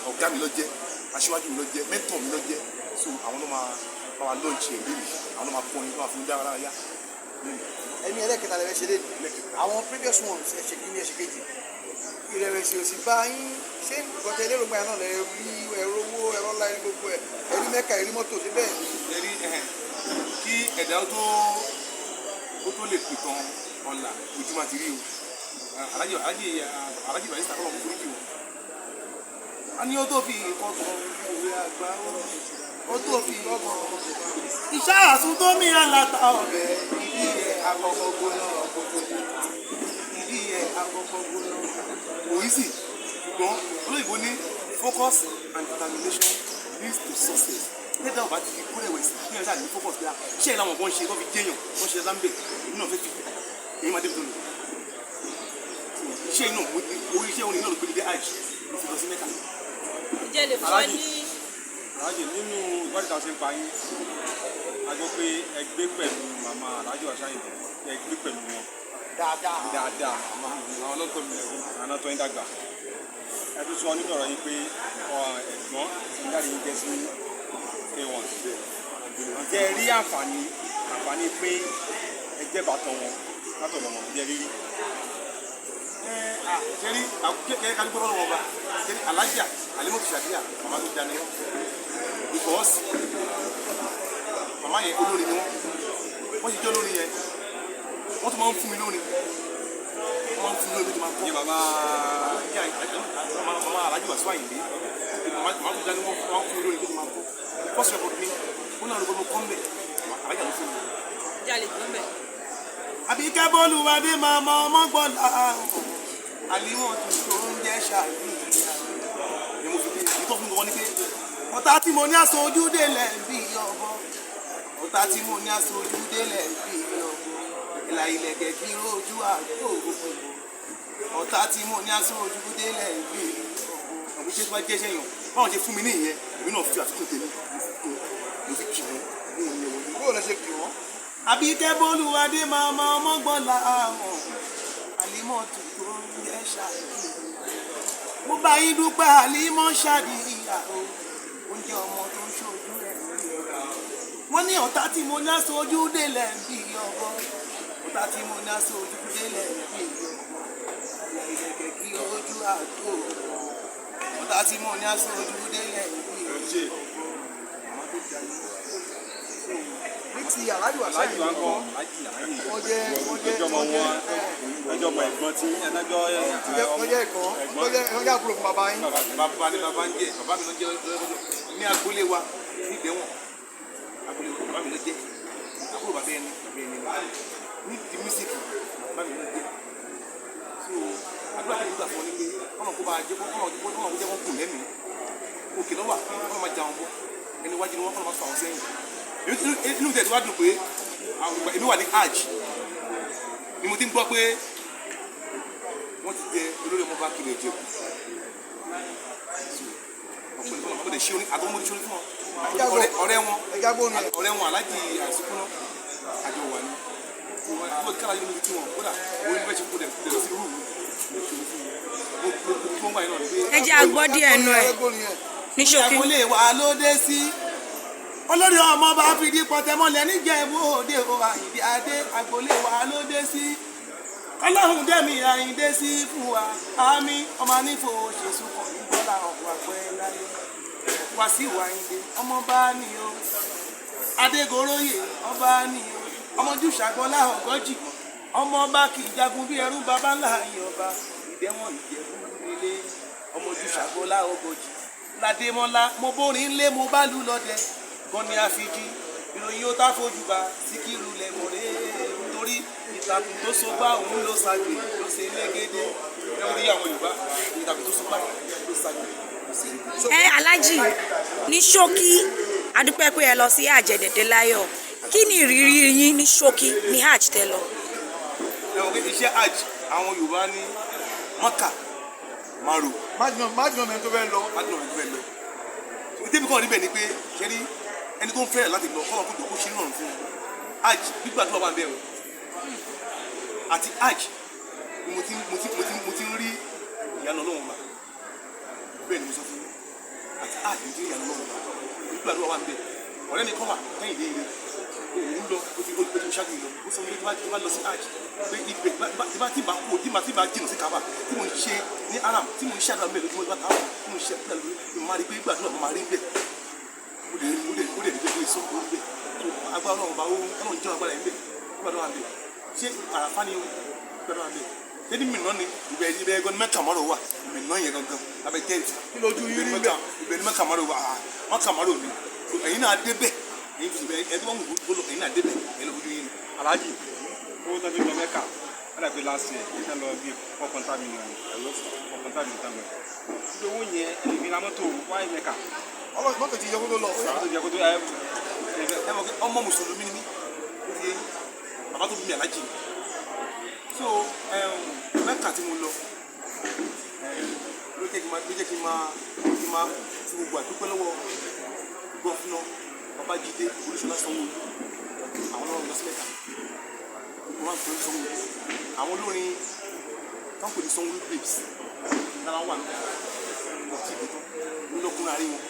Ọ̀gá mi ló jẹ́, aṣíwájú mi ló jẹ́, mentor mi ló jẹ́. So àwọn ló máa bá wa launch ẹ̀ lónìí, àwọn ló máa kọrin tó máa fún mi dára yá lónìí. Ẹni ẹlẹ́kẹta lè fẹ́ ṣe lé. Ẹlẹ́kẹta. Àwọn previous ones, ẹ ṣe kí ní, ẹ ṣe kejì, ìrẹ̀wẹ̀sì ò sì bá yín? Ṣé nǹkan tẹ lérò gbà náà lẹ rí? Ẹ̀rọ owó, ẹ̀rọ ńlá, ẹ̀rí gbogbo ẹ̀, ẹ̀rí Mẹ́ka, ẹ̀rí mọ́tò síbẹ̀? Ẹ̀rí ẹ̀hẹ̀n, kí ẹ̀dá tó lè pìtàn ọ̀la, ojú máa ti rí o. Alájì Barrister, kọ́ lọ́mú foríjì wọn. A ní ó tó fi ìkọkàn ìwé àgbà, ó tó fi ìkọkàn iṣẹ́ àsùn tó mi àlàtà ọ̀bẹ, ìdí ẹ̀ àkọ́kọ́ gbóná kótó dé, ìdí ẹ̀ àkọ́kọ́ gbóná. Kò í sì, ṣùgbọ́n olóyìnbó ní focus and determination leads to success. Nígbà tó bá ti kó rẹ̀wẹ̀sì ní ọjà ní focus bí i iṣẹ́ ìlànà kan ṣe tó fi jẹ́yàn tó ṣe lámbẹ̀, èmi náà fẹ́ fi èyí máa débi tó lò. Iṣẹ́ iná orí iṣẹ́ orin náà ló gbé mi dé Hajj, mo fi lọ sí Mẹ́kà. Ǹjẹ́ lè fún wa ní Aláàjì, nínú ìwádìí tá a ṣe ń pa yín, a gbọ́ pé ẹ gbé pẹ̀lú màmá Aláàjì Wasiu Ayinde, ẹ gbé pẹ̀lú wọn dáadáa. Dáadáa. Àwọn ọlọ́tọ̀ mi lẹ́wọ̀n. Àwọn náà tó ń dàgbà. Ẹ tún sọ nínú ọ̀rọ̀ yín pé ẹ̀gbọ́n ń jáde yín jẹ́ sí K1. Ǹjẹ́ ẹ rí àǹfààní pé ẹ jẹ́ bàtàn wọn látọ̀dọ̀ wọn? Ǹjẹ́ rírí? Ṣe rí kẹ́kẹ́ ká dúpẹ́ fọlọ́wọ́n ọba. Ṣe rí Alájà Alimọ̀tò Ṣàdíyà, màmá tó dání, because màmá yẹn, olórin ni wọ́n. Wọ́n ti jẹ́ olórin yẹn, wọ́n tún máa ń fún mi lórin, wọ́n máa ń fún mi lórin tó máa kọ́. Ní màmá? Màmá Alájì Wasiu Ayinde, màmá tó dání, wọ́n máa ń fún mi lórin tó máa kọ́. First record mi, wọ́n náà ló gbọ́ kọ́ mbẹ̀, Alájà ló fún mi. Ǹjẹ́ a lè gbọ́ mbẹ̀? Àbíkẹ́ Bólúwadé, màmá ọmọ gbọ́dọ̀ Àlímọ̀tò tó ń jẹ́ ṣàlùyà ni mo fi dé. Ìtọ́ fún mi wọ́n ní pé ọ̀tá tí mo ní aṣojú délẹ̀ bí ọbọ, ọ̀tá tí mo ní aṣojú délẹ̀ bí ọbọ, ìlà ilẹ̀kẹ̀ kí rojú àgbo, ọ̀tá tí mo ní aṣojú délẹ̀ bí ọbọ. Àwọn iṣẹ́ tó bá jẹ́ sẹ́yìn, báwọn ṣe fún mi ní ìyẹn, èmi náà fi àfikún tèmi, mo fi kì wọ́n ní òun yẹn wọlé. Bó lẹ ṣe kì wọ́n? Àbíkẹ́ Bólúwadé, màmá ọmọgbọ́lá àwọn Àlímọ̀tò tó ń jẹ́ ṣàdíyà, mo bá yín dúpẹ́. Àlímọ̀ ṣàdíyà o, oúnjẹ ọmọ tó ń ṣojú rẹ̀ lórí ọ̀rọ̀. Wọ́n ní ọ̀tá tí mo ní aṣojú délẹ̀ bí ọbọ, ọ̀tá tí mo ní aṣojú délẹ̀ bí ọbọ, ìlẹ̀kẹ̀ kí ojú àgbo, ọ̀tá tí mo ní aṣojú délẹ̀ bí ọbọ. Màmá tó jalè. Ní ti Aláàjì Wasiu Aláàjì wa ń kọ́? Ayinde, Aláàjì, Aláàjì. wọ́n jẹ́ ẹjọ́ ọmọ wọ́n jẹ́ wọn, ẹjọ́ ọmọ ẹ̀gbọ́n tí ẹnájọ́. Wọ́n jẹ́ ẹ̀gbọ́n, wọ́n jẹ́ àbúrò fún bàbá yín. Bàbá ni bàbá ń jẹ, bàbá mi ló jẹ ní agboolé wa ní Ìdẹ́wọ̀n. Agboolé wa, bàbá mi ló jẹ àbúrò bàbá ẹni, bàbá ẹni ní di music, bàbá mi ló jẹ. So àdúrà tí mo gbà fún ọ ní pé kọ́nà kó bá jẹ́, kọ́nà kó jẹ́ kó kù lẹ́mìí òkè lọ́wọ́, kọ́nà máa jà wọn bọ́ ẹni wájú ni wọ́n, kọ́nà máa fà wọn sẹ́yìn. Inú tẹ̀ tí wàá dùn pé èmi wà ní Hajj ni mo ti ń gbọ́ pé wọ́n ti jẹ olórí ọmọ bá kiri ẹ̀jẹ̀ ọ̀pọ̀ nípa ọmọdé ṣé oní àtọwọ́n mo ti ṣe oní fún wọn. Ọ̀rẹ́ wọn Ẹja gbóni ẹ̀. Ọ̀rẹ́ wọn, Alájì Àìsíkúná, àjọ wà ní wọ́n ti kára yìí lójú tí wọn kódà orí bẹ́ẹ̀ ṣe kó dẹ̀ lọ sí rúùmù mo kí wọ́n gbà yín náà ni pé. Ẹ jẹ́ a gbọ́ díẹ̀ nù ẹ̀ Ẹja gbóni ẹ̀. ní ṣókí. Agboolé wa ló dé sí, olórí ọmọ bá fìdí pọ̀tẹ́mọ́lẹ̀ níjẹ̀bú òde o. Àyìndé Adé, agboolé wa ló dé sí, Ọlọ́run dẹ́mi Àyìndé sí fún wa. Àmì ọmọ anífò ṣèṣù kọ̀ ní bọ́lá ọ̀pọ̀ àpẹ́ láyé. Wàsíù Àyìndé, ọmọ bá ní o, Adégoróyè, ọba ní o, ọmọ Jùṣàgbọ́lá ọgọ́jì, ọmọ ọba kì í jagun bí ẹrú, baba ńlá yìí, ọba Ìdẹ́wọ̀n Ìjẹ̀bú nílé, ọmọ Jùṣàgbọ́lá ọgọ́jì ládémọ́lá. Mo bórin lé, mo bá lù lọ́dẹ gan ni àfijì ìròyìn ó tá fojú bá Síkírù lẹ́mọ̀rẹ́, torí ìtàkùn tó so gbá òun ló ṣàgbé ló ṣe légédé lórí àwọn Yorùbá. Ìtàkùn tó so gbá ló ṣàgbé ló ṣe légédé. Ẹ Alájì, ní ṣókí, adúpẹ́ pé ẹ lọ sí Hajj dẹ̀dẹ̀ láyọ̀. Kí ni ìrírí yín ní ṣókí ní Hajj tẹ́ lọ? Ẹ̀wọ̀n pé iṣẹ́ Hajj, àwọn Yorùbá ní Mọ́kà márùn. Májùmọ̀ mẹ́rin tó fẹ́ lọ. Májùmọ̀ mẹ́rin tó fẹ́ lọ. Ìtẹ́bí kan níbẹ̀ ni pé ṣe rí ẹni tó ń fẹ́rẹ̀ láti lọ, kọ́nà kó jọ kó ṣe nírọ̀rùn fún un. Hajj, gbígbàdúrà wà ń bẹ̀ o. Àti Hajj ni mo ti ń rí ìyanu Ọlọ́run gbà. Bẹ́ẹ̀ ni mo sọ fún yín, àti hajj ní ìyàwó lọ́wọ́ nígbà tó wà ń bẹ̀. Ọ̀rẹ́ mi kọ́ wà kẹ́yìn dé ilé, òun lọ, ó ti ṣáájú mi lọ. Ó sọ fún mi tí bá lọ sí hajj pé ibẹ̀ tí bá kú, tí bá jìnnà sí Kaaba tí mo ń ṣe ní haram, tí mo ń ṣe àdúrà mẹ́rin lójúmọ́, tí bá ta tí mo ń ṣe àdúrà lórí, mo máa rí pé gbàdúrà mo máa rí bẹ́ẹ̀. Ó lè rí bẹ́ẹ̀ pé sọ ó rí bẹ́ẹ̀ tó agbára Ọlọ́run bá ó Ọlọ́run jẹ́ agbára yẹn bẹ́ẹ̀. Gbàdúrà bẹ́ẹ̀ ṣé Àràfá ni ó gbàdúrà bẹ́ẹ̀ ṣé ní Mínà ni ibẹ̀ gan ni Mẹ́kà mọ́rọ̀ wà. Mínà yẹn gangan abẹ tent. Kí lójú yín rí bẹ́ẹ̀? Ibẹ̀ ni Mẹ́kà mọ́rọ̀ wà, Mẹ́kà mọ́rọ̀ mi. Ẹ̀yin náà dé bẹ́ẹ̀, ẹ̀yin fi ibẹ̀ ẹ̀ tó wọ́n wù ú lọ, ẹ̀yin náà dé bẹ́ẹ̀, ẹ̀ lọ fojú yín ni. Alhaji, owó tó fi lọ Mẹ́kà wọ́n dàbí last year yìí tán lọ bí 4.5 million, 4.5 million tán lọ. Ibi owó yẹn ẹni fi ra mọ́tò wáyé Mẹ́kà. Ọlọ́run, mọ́tò ti yọ kó tó lọ. Mọ́tò jẹ́ kó tó ẹ. Ẹ mọ̀ pé ọmọ mùsùlùmí ni mí, ó ti yé yín. Bàbá tó bí mi, alájì ni. So Mẹ́kà tí mo lọ ló jẹ́ kí n máa fi gbogbo àdúpẹ́ lọ́wọ́ governor Babájídé Olúṣọlá Sanwó-Olú. Àwọn ọlọ́run lọ sí Mẹ́kà, mo máa ń pè é Sanwó-Olú. Àwọn olórin tó ń pè ní Sanwó-Olú Babes lára wà ní ọtí ìdè tán ló lọ́kùnrin àárín wọn.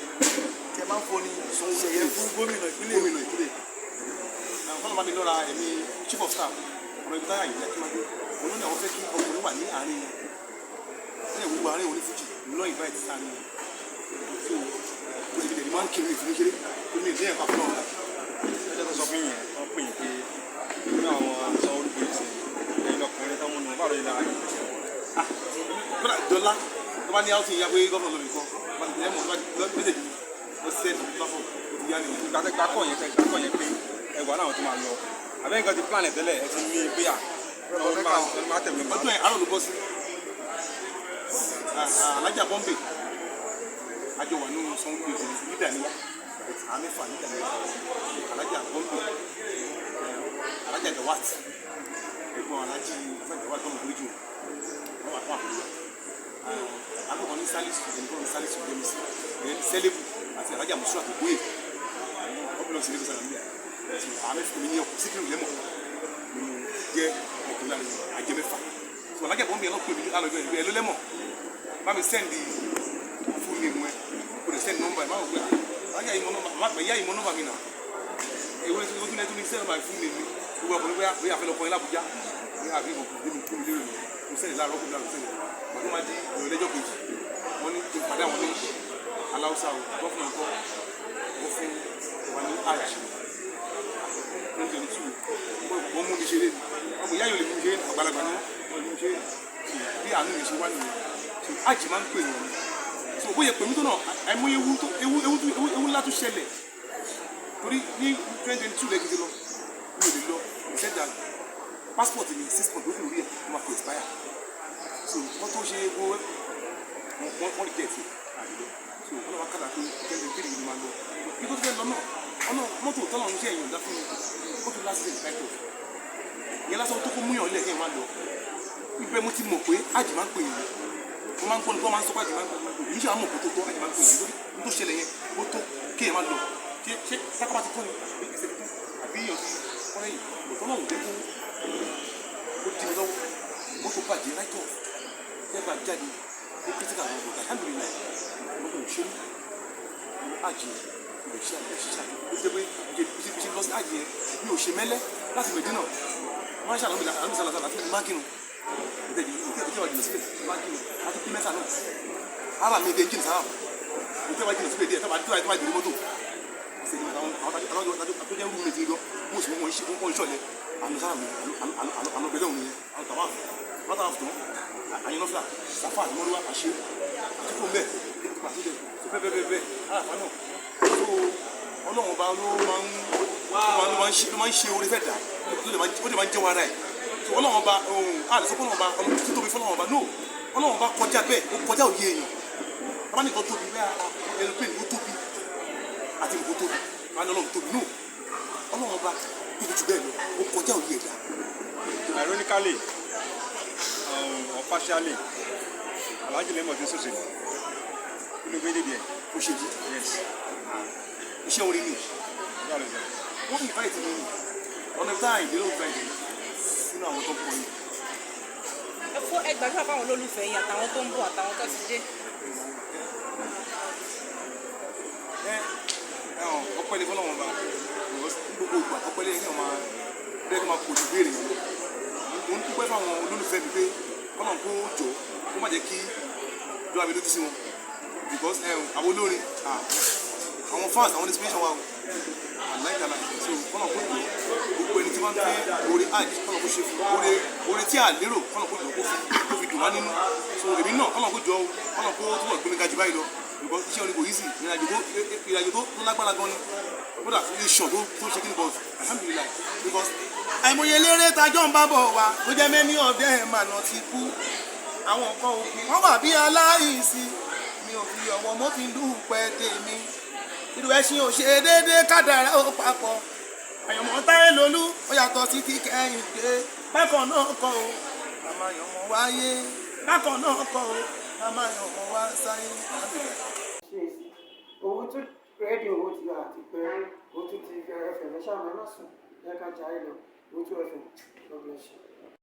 Tẹ máa ń fọ ní Sanwó-Olú ṣẹ̀yẹ Babes. fún gómìnà ìpínlẹ̀ Èkó. Gómìnà ìpínlẹ̀ Èkó, kọ́nà bá mi lọ́ra ẹ̀mí chief of staff ọ̀rọ̀ ibi táyà yìí Akínmáde, òun ló ní àwọn fẹ́ kí ọkùnrin wà ní àárín wọn ní gbogbo àárín onífújì lọ́ invite sáárín wọn. So ó ti fi dẹ̀ni máa ń kiri ìfúnni ṣeré ó ní ìdí ẹ̀ka fún ọ̀la. Ẹjọ́ tó sọ fún yẹn, wọ́n pè yín pé nínú àwọn Sanwó-Olú Babes ẹ̀yin lọkùnrin tán múnú báwo ló yẹ lára yìí? Kódà dọ́là tó bá ní àwọn tí ń ya pé gómìnà lómi kan ẹ̀ mọ̀ méjèèjì mo send platform, ó ti yá nìyẹn. Ìgbà tẹ gbà kọ̀ yẹn, tẹ gbà kọ̀ yẹn pé ẹ wà láwọn tó máa lọ, àbẹ́ nǹkan ti plan ẹ̀ tẹ́lẹ̀, ẹ ti ní pé à ọdún máa tẹ̀lé máa. Ọdún yẹn àárọ̀ ló bọ́ sí Alájà Bọ́m̀bè, àjọ wà nínú Sanwó-Olú Babes, leader ni wá, àwọn mẹ́fà leader ni wá. Alájà Bọ́m̀bè, Alájà Gawat, ẹ̀gbọ́n Alájì Gawat tọ́mọ̀ orí jù wọ́n wà fún àpòlùwà akọkọ ní Salisu, ẹnìkan ní Salisu James, Sẹlẹbù àti Alájà Mùsùlùmí àtògbóyè ọ̀bùnà sí Lagos Island. Àwọn mẹ́fà mi ní ọkọ̀ Síkírù lẹ́mọ̀ nínú jẹ́ ọkùnrin láàrin àjẹ mẹ́fà. So Alájà Bọ́m̀bè yẹn lọ pè mí lálọ́ ìgbẹ́ ẹ ló lẹ́mọ̀ bá mi send full name ẹ, kò lè send number ẹ. Má wò pé alájà yìí mọ nọ́mbà má pẹ ìyá yìí mọ nọ́mbà mi nà. Èwo ni tún ní tún ní send number, full name mi. Gbogbo ọkùnrin bóyá àfẹ́ lọ kọrin l'Abuja, bóyá àbí ìbò bí mi kú mi lérò mi. Mo send láàárọ̀ kó mi láàárọ̀ send wọ́n tó máa di ìrọ̀lẹ́ lẹ́jọ́ kejì, wọ́n ní kí n pàdé àwọn ní aláùsá o. Governor kọ́ wọ́n fún wa ní hajj 2022. Wọ́n mú mi ṣeré ni, wọ́n mú ìyá yóò lè mú mi ṣeré, àgbàlagbà ni wọ́n lè mú mi ṣeré. Bí àánú mi ṣe wá nìyẹn. So hajj máa ń pè wọ́n ni. So bóyá pèmí tó náà, àìmọye ewu tó ewu ewu tó ewu ewu ńlá tó ṣẹlẹ̀ torí ní 2022 lẹ́gídé lọ, mi ò lè lọ. Ìṣẹ̀dá passport mi, 6 months ló kù lórí ẹ̀, ó máa kó expire. So wọ́n tó ṣe wo wọ́n reject ẹ̀ àdìlọ. So wọ́n lọ́wọ́ kàdà pé 2023 ni máa lọ. Bí tó fẹ́ lọ náà, ọ̀nà mọ́tò tọ́lọ̀ ń ṣe ẹ̀yìn ọ̀dá fún mi, ó tún last day right off ìyẹn lásán tó kó múyàn lẹ̀ kí ẹ̀ máa lọ. Ibẹ̀ mo ti mọ̀ pé hajj máa ń pè yín. Mo máa ń gbọ́ ní kó máa ń sọ pé hajj máa ń pè yín. Èmi ṣe àwọn mọ̀ kó tó tó hajj máa ń pè yín lórí ní tó ṣẹlẹ̀ yẹn, ó tó kéèyàn máa lọ. Ṣé sákàbà ti kọ́ ni àbí ẹsẹ̀ ti kọ́ àbí èèyàn ti kọ́ lẹ́yìn òtọ́ náà ò jẹ́ kó ó di mi lọ́wọ́. Mọ́tò bàjẹ́ right off, tẹ́gbà jáde ó critical àwọn ọ̀gá. Alhamdulillahi, mọ́tò ò ṣe mí hajj yẹn ìbẹ̀ ṣe àgbẹ̀ ṣiṣẹ́. Ó ti jẹ́ pé bí ṣe lọ sí hajj yẹn, mi ò ṣe mẹ́lẹ́ láti Mẹ̀dínà. Wọ́n á ṣe àlọ́ àlọ́ sàlàsàlà àti mákìnnù ìtẹ́ wà jìnnà síbẹ̀ mákìnnù àti pí mẹ́ta náà ara mi dé jìnnà sára ìtẹ́ wà jìnnà síbẹ̀ díẹ̀ tábà tó wà jìnnà mọ́tò ṣe ní àwọn àwọn tó jẹ́ rúmi ti gan mo sì wọ́n ṣọ̀lẹ̀ àlọ́ sára mi àlọ́ bẹ̀rẹ̀ òun yẹn àlọ́ tàwa wọ́n tàwa fún àyànnọ́fà sàfà àti mọ́rúwá àṣẹ àtúkò mbẹ́ àti bẹ́ẹ̀ bẹ́ẹ̀ bẹ́ẹ̀ bẹ́ẹ̀ àràfà náà. So Ọlọ́run ọba ló máa ń ṣe oore fẹ́ dà, ó lè máa ń jẹ́wọ́ ara ẹ̀. So Ọlọ́run ọba àlè sọ fún Ọlọ́run ọba títóbi fún Ọlọ́run ọba no. Ọlọ́run ọba kọjá bẹ́ẹ̀, ó kọjá òye èèyàn. Bàbá nìkan tóbi bẹ́ẹ̀, aeroplane ó tóbi àti nǹkan tóbi wà ní Ọlọ́run tóbi no. Ọlọ́run ọba tóbi jù bẹ́ẹ̀ lọ, ó kọjá òye ẹ̀dá. Ironically or partially, Alhaji Lemo ti ń ṣòṣèlú, kí ló gbé dédé ẹ̀? Òṣèlú? Yes. Iṣẹ́ orin ni. Báwo ló sọ? Wọ́n invite mi ọ̀nà tá ìdílé ó invite mi sínú àwọn tó ń kọrin. Ẹ fún ẹ gbàdúrà fáwọn olólùfẹ́ yín àtàwọn tó ń bọ̀ àtàwọn tó ti dé. Jọ àmì lójú sí wọn, because àwọn olórin, àwọn fans, àwọn inspiration wa o, aláìkàlà. So kọ́nà kó jọ, gbogbo ẹni tí wọ́n fẹ́ oore hajj, kọ́nà kó ṣe fún oore, oore tí a lérò, kọ́nà kó jọ, kó fún, kó fi dùn wá nínú. So èmi náà, kọ́nà kó jọ o, kọ́nà kó túbọ̀ gbé mi ga jù báyìí lọ, because iṣẹ́ orin kò easy. Ìrìnàjò tó lágbára gan ni, kódà iṣan tó ṣe kí ni, but alhamdulillahi, because àìmọye eléré tajọ́ ń bá bọ̀ wá tó jẹ́ many of them àná ti kú, àwọn kan ò kú, wọ́n wà bí aláìsí. Mi ò fi ọ̀wọ́, mo fi ń dúpẹ́ tèmi. Irú ẹṣin ò ṣe déédéé, kádàrá ó papọ̀. Àyànmọ́ Táyé Lolú ó yàtọ̀ sí ti Kẹ́hìndé. Bákan náà kọ́ o, màmá àyànmọ́ wáyé. Bákan náà kọ́ o, màmá àyànmọ́ wá sáyé. Ṣe sí owó tó rédíò, owó ti àti pé owó tó ti FM. Ẹ ṣáà máa má sùn, ẹ ká jayé lọ. Owó tó FM, God bless you.